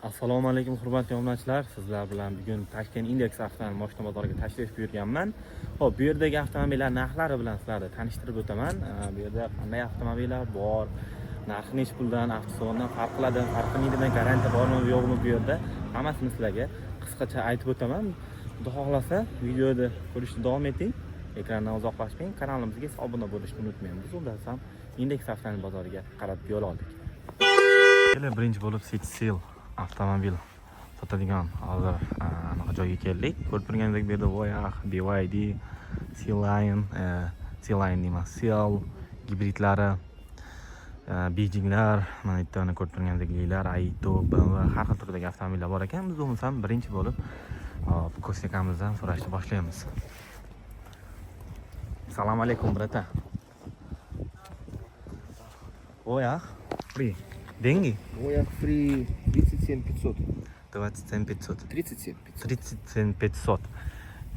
Assalomu alaykum, hurmatli obunachilar. Sizlar bilan bugun Tashkent Index avtomobil moshina bozoriga tashrif buyurganman. Xo'p, bu yerdagi avtomobillar narxlari bilan sizlarni tanishtirib o'taman. Bu yerda qanday avtomobillar bor, narxi nechi puldan, avtosalondan farq qiladi, farq qilmaydimi, garantiya bormi, yo'qmi bu yerda, hammasini sizlarga qisqacha aytib o'taman. Xudo xohlasa, videoda ko'rishni davom eting. Ekrandan uzoqlashmang, kanalimizga esa obuna bo'lishni unutmang. Biz undan ham Index avtomobil bozoriga qarab yo'l oldik. Keling, birinchi bo'lib City Seal avtomobil sotadigan hozir anaqa joyga keldik. Ko'rib turganingizdek, bu yerda Voyah, BYD, Sea Lion, Sea Lion deyman, Seal gibridlari, Beijinglar, mana bu yerda mana ko'rib turganingizdek Lilar, Aito, BMW, har xil turdagi avtomobillar bor ekan. Biz bo'lmasam birinchi bo'lib, hop, Kostikamizdan so'rashni boshlaymiz. Assalomu alaykum, братан. Voyah, free. Деньги? Voyah Free 37 500. 27 500. 37 500. 37 500.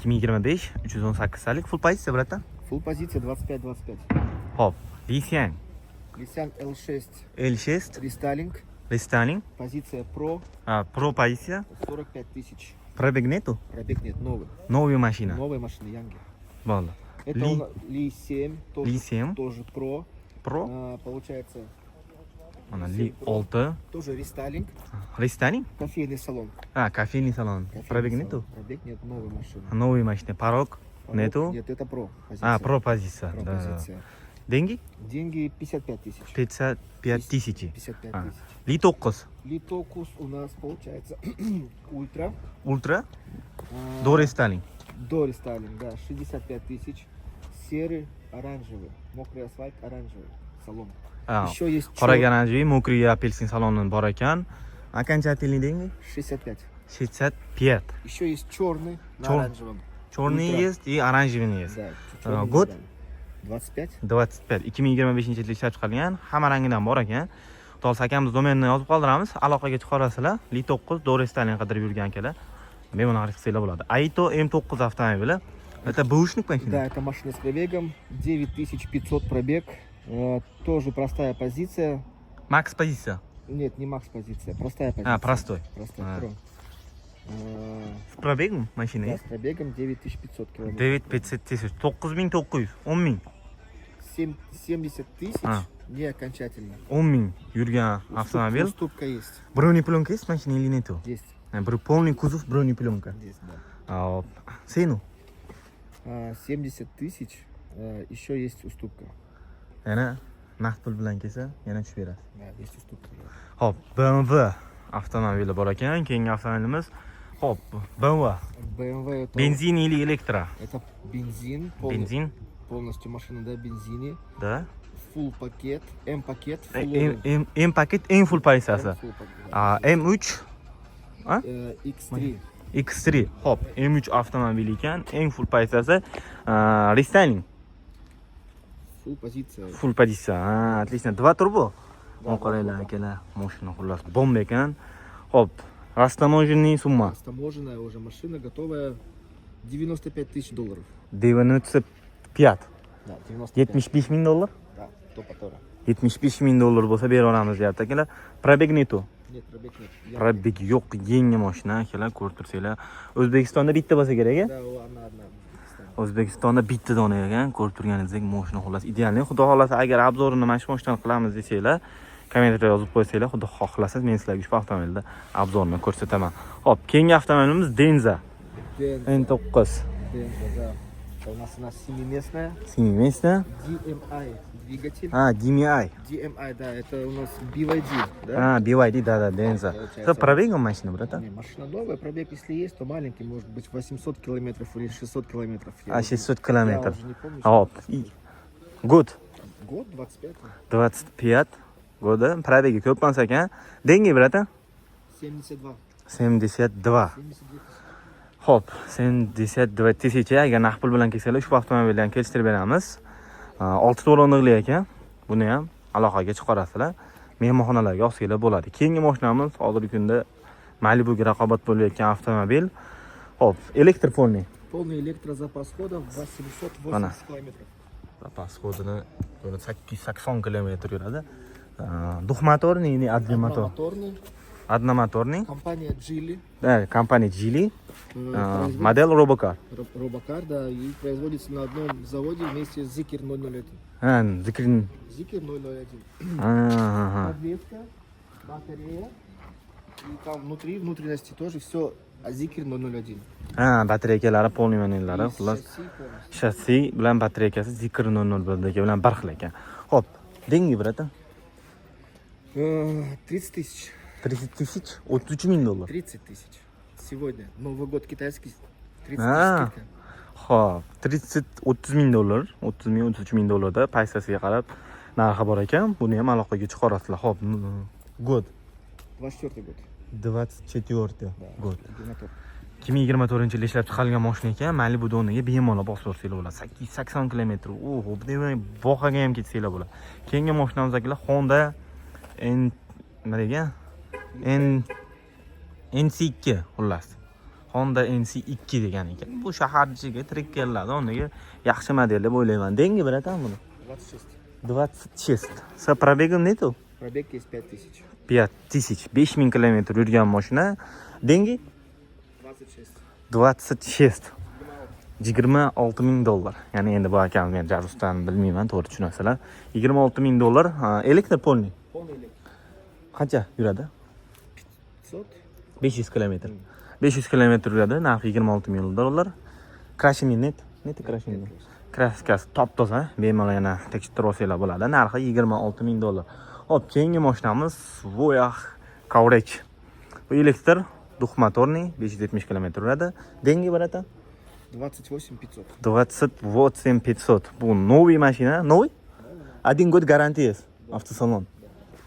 2025, 318 talik, full pozitsiya, братан. Full позиция 25-25. Hop, Lixiang. Lixiang L6. L6. Рестайлинг. Рестайлинг. Позиция Pro. А, Pro позиция. 45 тысяч. Пробег нету? Пробег нет, новый. Новая машина. Новая машина Янги. Bo'ldi. Это Ли- у нас Ли 7. Тоже, Li 7. тоже Pro. Pro. А, получается, Mana Li 6. тоже рестайлинг. Рестайлинг? Кофейный салон. А, кофейный салон. Кофейный Пробег салон. нету? Пробег нет, новая машина. Новая машина. Порог Порог нету? Нет, это Pro позиция. А, Pro позиция. Pro Да. позиция. Деньги? Деньги 55 тысяч. 55 тысячи. 55 А. тысяч. Li 9. Ли 9 у нас получается Ультра. Ультра. А, До рестайлинг. До рестайлинг, да, 65 тысяч. Серый, оранжевый. Мокрый асфальт, оранжевый. Салон. А, Еще есть qora чёр- оранжевый, мокрый апельсин saloni bor ekan. А окончательный деньги? 65. 65. Еще есть черный на оранжевом. Черный Ультра. есть и оранжевый есть. Да, А, чёрный год? на оранжевом. 25. 25. 2025 yilda ishlab chiqarilgan, hamma rangidan bor ekan. Xudo xohlasa, akamiz nomerini yozib qoldiramiz, aloqaga chiqarasizlar. Li 9 до рестайлинг qidirib yurgan akalar bemalol xarid qilsanglar bo'ladi. Aito M9 avtomobili. Это бэушник машина? Да, это машина с пробегом. 9500 пробег. Тоже простая позиция. Макс позиция? Нет, не макс позиция, простая позиция. А, простой. Простая, А. Про. С пробегом машина Да, есть? с пробегом 9500 километров. 9500 тысяч, 9900, 10 ming. 70 тысяч, А. не окончательно. 10 ming yurgan avtomobil. Уступка есть. Бронепленка есть машина или нету? Есть. Полный кузов, бронепленка. Есть, да. А, цену? 70 тысяч, еще есть уступка. Yana naqd pul bilan kelsa, yana tushib berasiz. Да, есть уступка. Да. Xo'p, BMW avtomobili bor ekan. Keyingi avtomobilimiz. Xo'p, BMW. BMW это, Бензин или электро? Это бензин. Бензин? Полностью машина, да, бензине. Да. Full пакет, М пакет. M, M, M paket, eng full pozitsiyasi. Full пакет. A, M3, A? X3. X3. Xo'p, M3 avtomobili ekan, eng full pozitsiyasi. Рестайлинг. Full позиция. Full pozitsiya. Ha, отлично. Два turbo. Да. Qaranglar, akalar, mashina xullas bomba ekan. Xo'p, растаможенный сумма. Растаможенная уже машина, готовая, 95 тысяч долларов. 95. Да, 95. 75 ming dollar. Да, топ-тора. 75 ming dollar bo'lsa beraveramiz deyapti, akalar. Пробег нету. Нет, пробег нет. Пробег yo'q, yangi mashina, akalar, ko'rib tursanglar. O'zbekistonda bitta bo'lsa kerak, a? Да, она одна в Узбекистане. O'zbekistonda bitta dona ekan, ko'rib turganingizdek mashina xullas идеальный. Xudo xohlasa, agar обзор ini mana shu mashinani qilamiz desanglar, kommentariyada yozib qo'ysanglar, xudo xohlasa, men sizlarga ushbu avtomobilda обзор ini ko'rsataman. Xo'p, keyingi avtomobilimiz Denza. Денза. N9. Денза, да. Это у нас она семиместная. Семиместная. DMI двигатель. А, DMI. DMI, да, это у нас BYD, да? А, BYD, да, Denza. Получается. Это пробегом машина, братан? Не, машина новая, пробег, если есть, то маленький, может быть, 800 километров или 600 километров. Я А, уже- 600 Я километров. уже не помню. Hop. Год? Год, 25. 25 года. Пробег i ko'p emas ekan. Деньги, братан? 72. 72. 72 тысячи. Xo'p, 72 тысяча. Agar naqd pul bilan kelsanglar, ushbu avtomobilni ham kelishtirib beramiz. 6 o'rindiqli ekan. Buni ham aloqaga chiqarasizlar. Mehmonxonalarga olsanglar bo'ladi. Keyingi mashinamiz hozirgi kunda Malibuga raqobat bo'layotgan avtomobil. Xo'p, электр полный. Полный электрозапас хода 880 Ana. километров. Запас ход ini 880 kilometr yuradi. Двухмоторный или одномотор? Одномоторный. Одномоторный. Компания Geely. Да, компания Geely. Производит Модель Робокар. Робокар, да, и производится на одном заводе вместе с Zeekr 001. Ha, Zeekr'in. Zeekr 001. Ha. Подвеска, батарея. И там внутри, внутренности тоже все Zeekr 001. Ha, батарейка lari, полный panellari, И xullas, шасси полностью. Shassi bilan батарейка si Zeekr 001 bilan bir xil ekan. Xo'p, деньги, братан? 30 тысяч. 30 тысяч, 33 ming dollar. 30 тысяч. Сегодня. Новый год китайский. 30 А. тысяч скидка. Xo'p, 30 30 ming dollar, 30 ming, 33 ming dollarda paysasiga qarab narxi bor ekan. Buni ham aloqaga chiqarasizlar. Xo'p, год? 24 год. 24 Да. год. Мотор. 2024 yilda ishlab chiqarilgan mashina ekan. Malibu o'rniga bemalol bosib yursanglar bo'ladi. 880 kilometr. Oho, demak, vohaga ham ketsanglar bo'ladi. Keyingi mashinamiz, akalar, Honda N nima degan? N NC2, xullas. Honda NC2 degan ekan. Bu shahar ichiga tirik keladi. O'rniga yaxshi model deb o'ylayman. Деньги, братан, buni? 26. 26. С пробегом нету? Пробег есть 5000. 5000, 5000 kilometr yurgan mashina. Деньги? 26. 26. 26 ming dollar. Ya'ni endi bu akam men rusdan bilmayman, to'g'ri tushunasizlar. 26 ming dollar, ha, elektr полный. Полный электро. Qancha yuradi? 500. 500 kilometr. 500 kilometr yuradi, narxi 26 ming dollar. Крашеный нет? Нет, крашеный. Краска si top toza, bemalol yana tekshirib olsanglar bo'ladi. Narxi 26 ming dollar. Xo'p, keyingi mashinamiz Voyah Courage. Bu elektr, двухмоторный, 570 kilometr yuradi. Деньги, братан? 28 500. 28 500. Bu новый mashina, новый? Один год гарантия есть. Автосалон.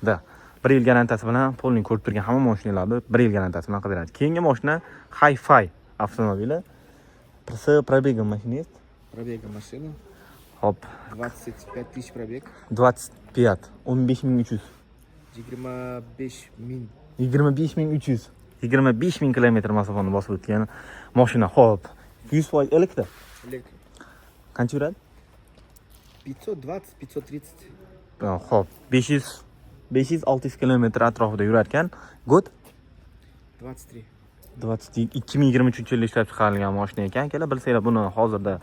Да. Bir yil garantiyasi bilan полный ko'rib turgan hamma mashinalarni bir yil garantiyasi bilan qilib beradi. Keyingi mashina HiPhi avtomobili. С пробегом машина есть? Пробега машина. Hop, 25 тысяч пробег. 25, 15300. 25 ming. 25300. 25 000 kilometr masofani bosib o'tgan mashina. Xo'p, 100% elektr. Электро. Qancha yuradi? 520, 530. Xo'p, 500 500 600 kilometr atrofida yurar ekan. Год? 23. 20 2023 yilda ishlab chiqarilgan mashina ekan. Akalar, bilsanglar, buni hozirda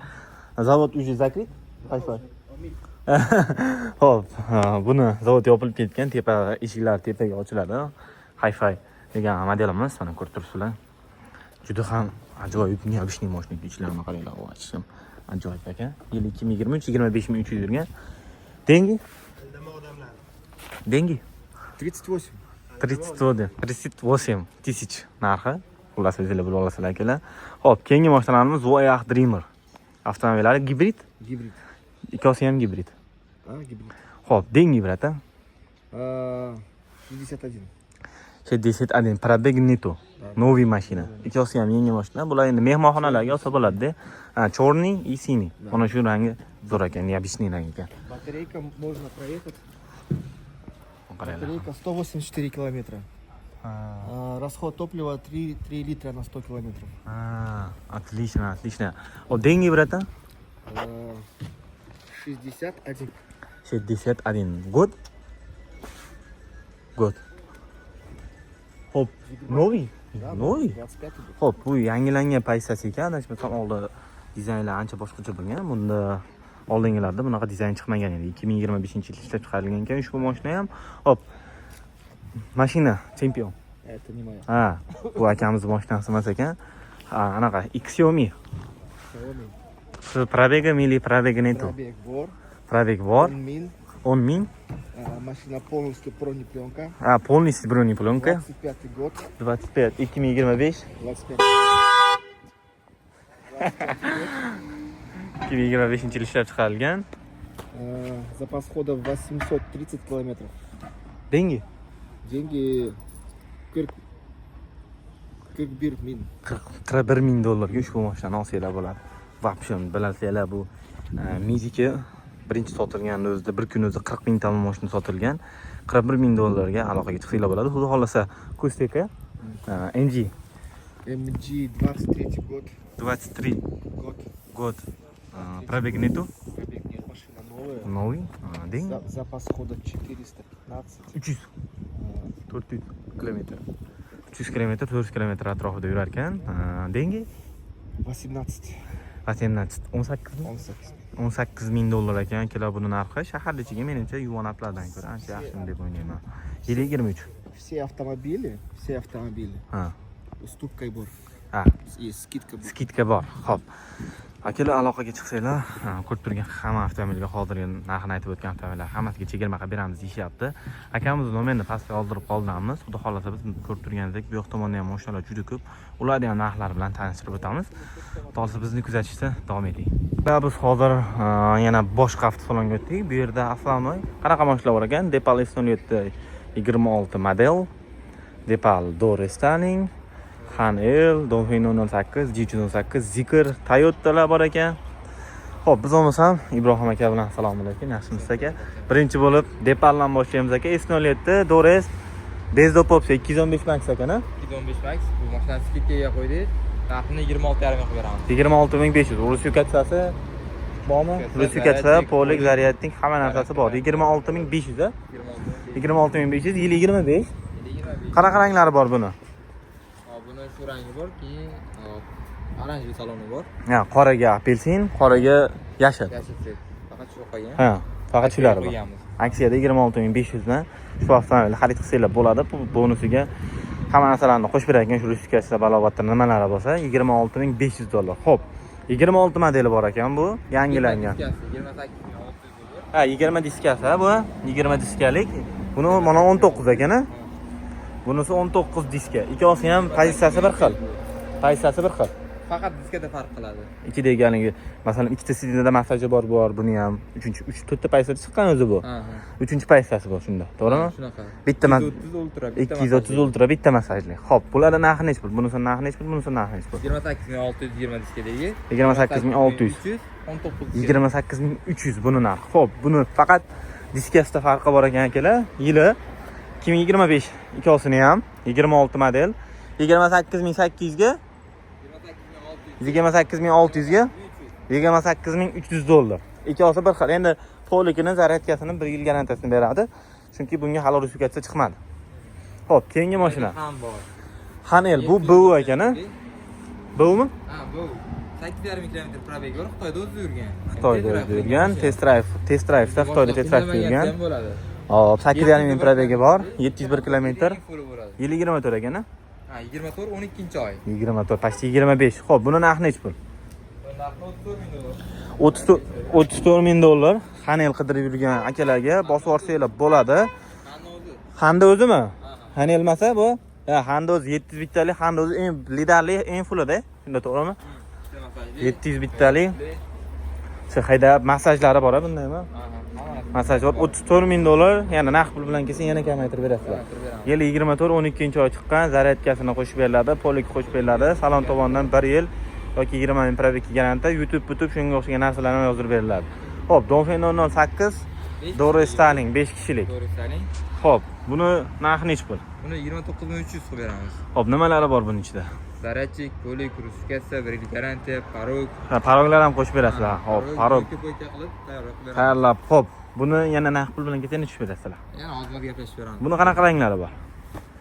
zavod уже закрыт. HiPhi. Xo'p, buni zavod yopilib ketgan, tepa eshiklar tepaga ochiladi. HiPhi degan modelimiz, mana ko'rib turibsizlar. Juda ham ajoyib, необычный mashina, ichlarini qaranglar, вообще ajoyib ekan. Yil 2023, 25300 yurgan. Деньги? Деньги? 38. 31, 38 тысяч narxi. Xullas, o'zinglar bilib olasizlar, akalar. Xo'p, keyingi mashinalarimiz Voyah Dreamer. Avtomobillari gibrid, Гибрид. Ikkosi ham gibrid. А, гибрид. Xo'p, деньги, братан? А, 61. 61, пробег нету. Новый mashina. Ikkosi ham yangi mashina. Bular endi mehmonxonalarga olsa bo'ladi-da. Ha, черный и синий. Mana shu rangi zo'r ekan, необычный rang ekan. Батарейка можно проехать. Qaranglar. Батарейка 184 километра. Ha. А, расход топлива 3, 3 литра на 100 километров. Ha, отлично, отлично. Xo'p, деньги, братан? А, 61. 61. Год? Год. Xo'p, новый? Да, Новый? 25 год. Xo'p, bu yangilangan paysasi ekan. Adashmasam, oldin dizaynlar ancha boshqacha bo'lgan. Bunda oldingilarda bunaqa dizayn chiqmagan edi. 2025-yilda ishlab chiqarilgan ekan ushbu mashina ham. Xo'p. Mashina chempion. Это не моя. Ha, bu akamiz mashinasi emas ekan. Ha, anaqa Xiaomi. Xiaomi. С пробегом или пробега нету? Пробег bor. Пробег bor. 10 ming. 10 ming. А, машина полностью бронепленка. Ha, полностью бронепленка. 25 год. 25 2025. 25. 2025 yil ishlab chiqarilgan. А, запас хода 830 километров. Деньги? Деньги 41 ming. 41 ming dollarga ushbu mashinani olsanglar bo'ladi. Вообще, bilasizlar, bu Miziki birinchi sotilganini o'zida bir kun o'zida 40 mingta mashina sotilgan. 41 ming dollarga aloqaga chiqsanglar bo'ladi. Xudo xohlasa, Kusteka MG. MG 23 год. 23 Год. Год. Пробег нету? Пробег нет, машина новая. Новый. Деньги? Запас хода 415. 300. А, 400. Kilometr. 300 kilometr, 400 kilometr atrofida yurar ekan. Деньги? 18. 18, 18 ming. 18. 18 ming dollar ekan akalar buni narxi. Shahar ichiga menimcha ювон applardan ko'ra ancha yaxshimi deb o'ylayman. Yili 23. Все автомобили, все автомобили. Уступка bor. Есть скидка bor. Скидка bor. Xo'p. Akalar, aloqaga chiqsanglar, ko'rib turgan hamma avtomobilga, hozirgi narxini aytib o'tgan avtomobillar hammasiga chegirma qilib beramiz deyishyapti. Akamiz nomerini pastga yozdirib qoldiramiz. Xudo xohlasa, biz ko'rib turganingizdek, bu yoq tomonda ham mashinalar juda ko'p. Ularni ham narxlari bilan tanishtirib o'tamiz. Xudo xohlasa, bizni kuzatishda davom eting. Va biz hozir yana boshqa avtosalonga o'tdik. Bu yerda основной qanaqa mashinalar bor ekan? Deepal S07 26 model, Deepal Dorestaning, Han L, Dongfeng 008, G318, Zeekr, Toyotalar bor ekan. Xo'p, biz bo'lmasam Ibrohim aka bilan, assalomu alaykum, yaxshimisiz, aka? Birinchi bo'lib Deepaldan boshlaymiz, aka. S07 Dores без доп opsiya 215 Max ekan, a? 215 Max, bu mashinani скидка ga qo'ydik. Narxini 26,5 qilib beramiz. 26 500. Русификация si bormi? Русификация, полик, зарядник, hamma narsasi bor. 26 500, a? 26 26 500, yili 25. 25. Qanaqa ranglari bor buni? Hop, buni shu rangi bor, keyin hop, оранжевый saloni bor. Ha, qoraga apelsin, qoraga yashil. Yashil цвет. Faqat shu qolgan. Ha, faqat shulari bor. Qo'yganmiz. Aksiyada 26 500 dan shu avtomobilni xarid qilsanglar bo'ladi. Bu bonusiga hamma narsalarni qo'shib berar ekan, shu русификация balobatda nimalari bo'lsa, 26 500 dollar. Xo'p, 26 modeli bor ekan bu, yangilangan. 28 600 dollar. Ha, 20 diskasi bu, 20 diskalik. Buni mana 19 ekan, a? Bunisi 19 diska. Ikkovsi ham pozitsiyasi bir xil. Pozitsiyasi bir xil. Faqat diskada farq qiladi. Ichidagi haligi, masalan, ikkita сиденье da massaji bor, buni ham uchinchi, uch, to'rtta pozitsiyada chiqqan o'zi bu. Ha, ha. Uchinchi pozitsiyasi bor shunda, to'g'rimi? Shunaqa. Bitta 230 ultra, bitta 230 ultra, bitta massajli. Xo'p, bularning narxi nechi pul? Bunisi narxi nechi pul? Bunisi narxi nechi pul? 28 620 diskadagi. 28 600. 19. 28 300 buni narxi. Xo'p, buni faqat diskasida farqi bor ekan, akalar. Yili 2025 ikkovsini ham, 26 model. 28 800 ga, 28 600 ga 28 300 dollar. Ikkovsi bir xil. Endi полик ini, зарядка sini 1 yil garantiyasini beradi. Chunki bunga hali русификация chiqmadi. Xo'p, keyingi mashina. Ham bor. Han L, bu BU ekan, a? BUmi? Ha, bu 8,5 kilometr пробег bor, Xitoyda o'zi yurgan. Xitoyda o'zi yurgan, test drive, test drive'da Xitoyda test drive yurgan. Ham bo'ladi. Hop, 8,5 ming пробег i bor, 701 kilometr. Full bo'ladi. Yili 24 ekan, a? Ha, 24 12 oy. 24, почти 25. Xo'p, buni narxi nechi pul? Bu narxi 34 ming dollar. 34, 34 ming dollar. Han L qidirib yurgan akalarga bosib yuborsanglar bo'ladi. Hanni o'zi. Handa o'zimi? Han elmasa bu? Ha, Handa o'zi 700 bittalik, Handa o'zi eng lidarli, eng fullida. Shunda, to'g'rimi? Bitta massajli. 700 bittalik. Shu haydab massajlari bor a bundaymi? Ha, hammasi. Massaj bor. 34 ming dollar, yana naqd pul bilan kelsa yana kamaytirib berasizlar. Kamaytirib beramiz. Yili 24, 12 oy chiqqan, зарядка sini qo'shib beriladi, полик qo'shib beriladi, salon tomonidan 1 yil yoki 20 ming пробег garantия, YouTube, YouTube shunga o'xshagan narsalarni yozdirib beriladi. Xo'p, Dongfeng 008 Doro Styling 5 kishilik. Doro Styling. Xo'p, buni narxi nechi pul? Buni 29 300 qilib beramiz. Xo'p, nimalari bor buning ichida? Зарядчик, полик, русификация, 1 yil garantiya, порог. Ha, порог lar ham qo'shib berasizlar. Xo'p, порог Койка qilib tayyorlab beramiz. tayyorlab, xo'p, buni yana naqd pul bilan kelsa yana tushib berasizlar. Yana hozir gaplashib beramiz. Buni qanaqa ranglari bor?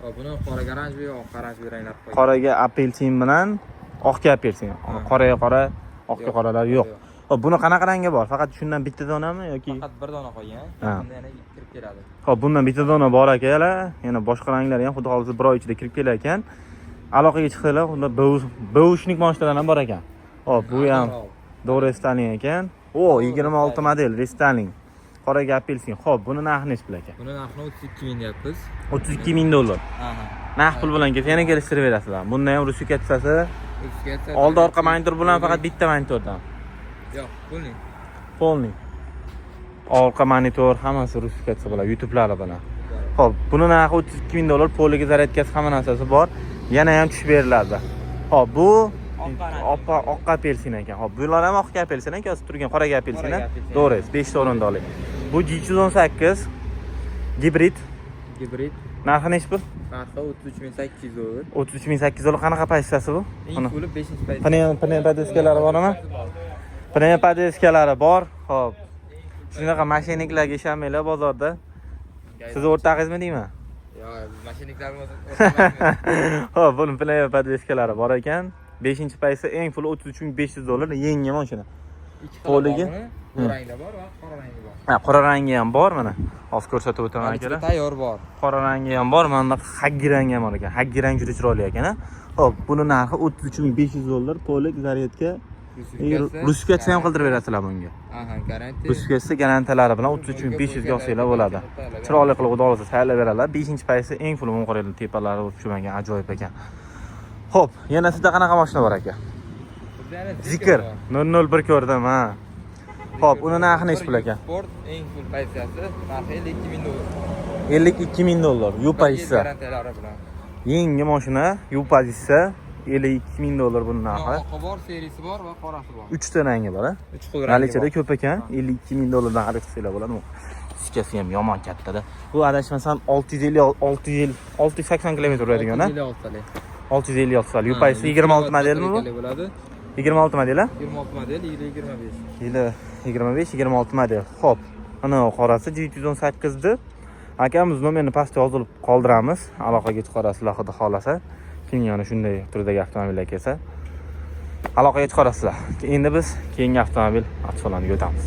Hop, buni qora оранжевый, oq оранжевый ranglar qo'ygan. Qoraga apelsin bilan oqga apelsin. Qoraga qora, oqga Yo'q, qoralar yo'q. yo'q. Xo'p, buni qanaqa rangi bor? Faqat shundan bitta donami yoki? Faqat bir dona qolgan. Ha. Bunda yana kirib keladi. Xo'p, bundan bitta dona bor akalar. Yana boshqa ranglari ham xudo xohlasa bir oy ichida kirib kelar ekan. Aloqaga chiqsanglar, unda бэушник mashinalar ham bor ekan. Xo'p, bu ham Doro Styling ekan. O, 26 model restyling. Qoraga apelsin. Xo'p, buni narxi nechi pul ekan? Buni narxini 32 ming deyapmiz. 32 ming dollar. Ha, ha. Naqd pul bilan kelsa yana kelishtirib berasizlar. Bunda ham русификация si, Русификация. oldi orqa monitor bilan, faqat bitta monitordan. Yo'q, полный. Полный. Orqa monitor hammasi русификация bo'ladi, YouTube'lari bilan. Xo'p, buni narxi 32 ming dollar, полик i, зарядка si, hamma narsasi bor. Yana ham tushib beriladi. Xo'p, bu oppa oqqa apelsin ekan. Xo'p, bular ham oqqa apelsin ekan, hozir turgan qoraga apelsin. Qoraga apelsin. To'g'ri, 5 ta o'rindiqli. Bu G318 gibrid. Gibrid. Narxi nechi pul? Narxi 33 800 dollar. 33 800 dollar. Qanaqa pozitsiyasi bu? Eng Buni. puli 5 payt. Пневмоподвеска lari bormi? Пневмоподвеска lari bor. Xo'p. Shunaqa мошенник larga ishonmanglar bozorda. Sizni o'rtog'ingizmi deyman? Yo'q. Yo'q, biz мошенник lar o'rtamaymiz. Xo'p, buni плевый подвеска lari bor ekan. 5 pozitsiya, eng puli 33 500 dollar, yangi mashina. Ikki xil Poligi? bor buni. Bu rangda bor va qora rangi bor. Ha, qora rangi ham bor mana. Hozir ko'rsatib o'taman, Ichida akalar. tayyor bor. Qora rangi ham bor, mana bunaqa xakki rangi ham bor ekan. Xakki rang juda chiroyli ekan, a. Xo'p, buni narxi 33 500 dollar, полик, зарядка. Rusifikatsiya ham qildirib berasizlar bunga. Aha, garantiya. Rusifikatsiya garantiyalari bilan 33 500 ga olsanglar bo'ladi. Chiroyli qilib, xudo xohlasa, tayyorlab beradilar. 5 pozitsiya, eng puli. Buni qaranglar, tepalari tushmagan, ajoyib ekan. Xo'p, yana sizda qanaqa mashina bor, aka? Bizda yana Zikr bor. 001 ko'rdim, ha. Xo'p, uni narxi nechi pul ekan? Sport, eng pul pozitsiyasi, narxi 52 ming dollar. 52 ming dollar. Yu Bir yil pozitsiya. garantiyalari bilan. Yangi mashina, Yu pozitsiya, 52 ming dollar buni narxi. Oqi bor, серый si bor va qorasi bor. 3 ta rangi bor, a? 3 xil rangi Наличие da bor. ko'p ekan. 52 ming dollardan xarid qilsanglar bo'ladi. Diskasi ham yomon kattada. Bu adashmasam 650, 650, 680 km yuradigan, a? 656 talik. 656 talik. Yu pozitsiya, 26 modelmi bu? Bo'ladi. 26 model, a? 26 model, yili 25. Yili 25, 26 model. Xo'p, ana qorasi 718 deb. Akamiz nomerini pastga yozilib qoldiramiz. Aloqaga chiqarasizlar, xudo xolasa. Kimga yana shunday turdagi avtomobillar kelsa, aloqaga chiqarasizlar. Endi biz keyingi avtomobil avtosaloniga o'tamiz.